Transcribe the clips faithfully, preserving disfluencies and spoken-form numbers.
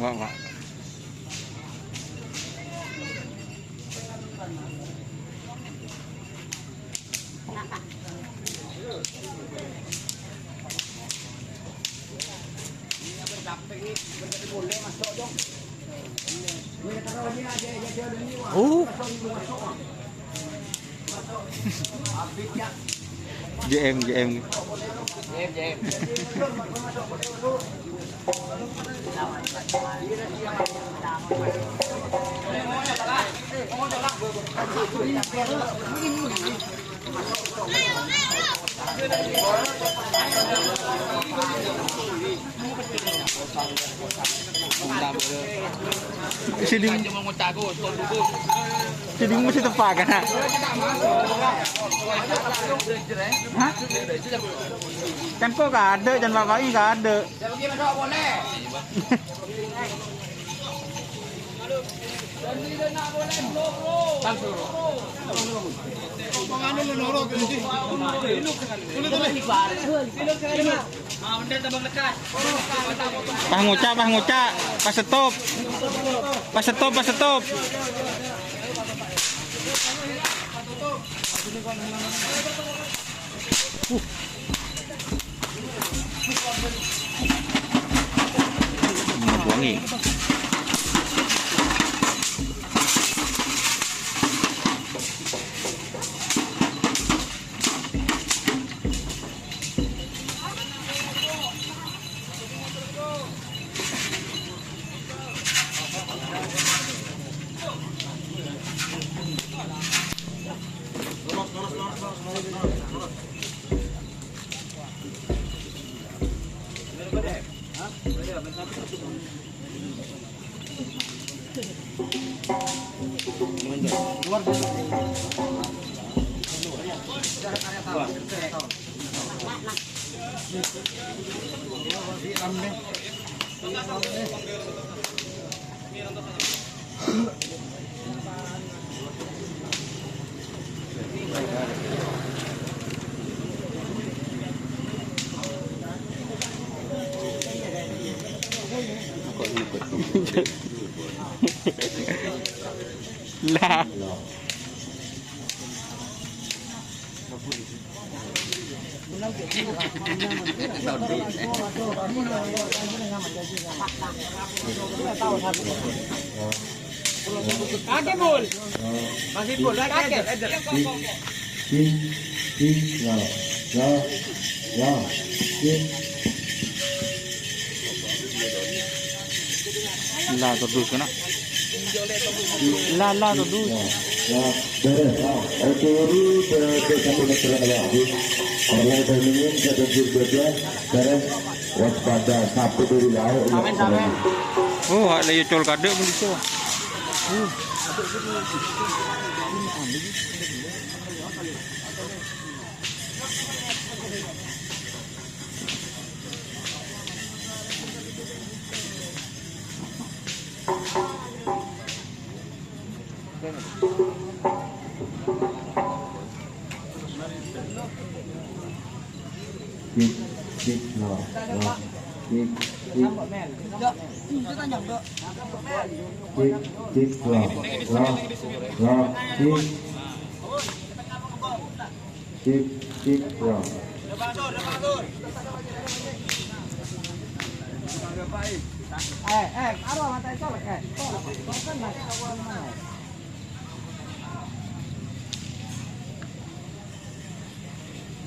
Wah, wah. Oh. J M, J M. Sèdhing, sèdhing mesti teppa' kan, ha? Hah? Kan kok nggak ada, kan bapaknya nggak ada. Pas ngoca', pas ngoca', pas stop. Pas stop, pas stop. Ngebuangi. Lah. Ada, Bul. Masih, Bul. Lagi, Eder, Eder. Cing, cing, ya, ya, ya, cing. La, todus kena. La, la, todus. Ya, ya, beres. Ah, oke, ini, eh, eh, sampai ke jalan ya, Bul. Kalau ada minum, saya tunggu saja. Beres. Waspada, sapu dari laut, ya. Amin, amin. Oh, hak lagi col kadek pun bisa. Uh. Cek, cek, la, la. Cek, cek. Cek, cek, la, la, la, cek. Cek, cek, la. Eh, eh, aro mata itu, eh.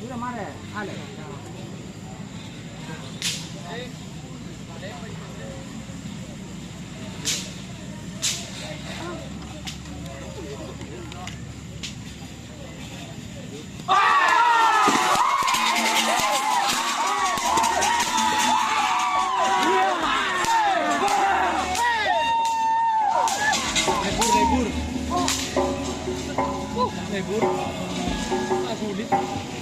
Udah mare, ale. Libur. Libur. Ah, sulit.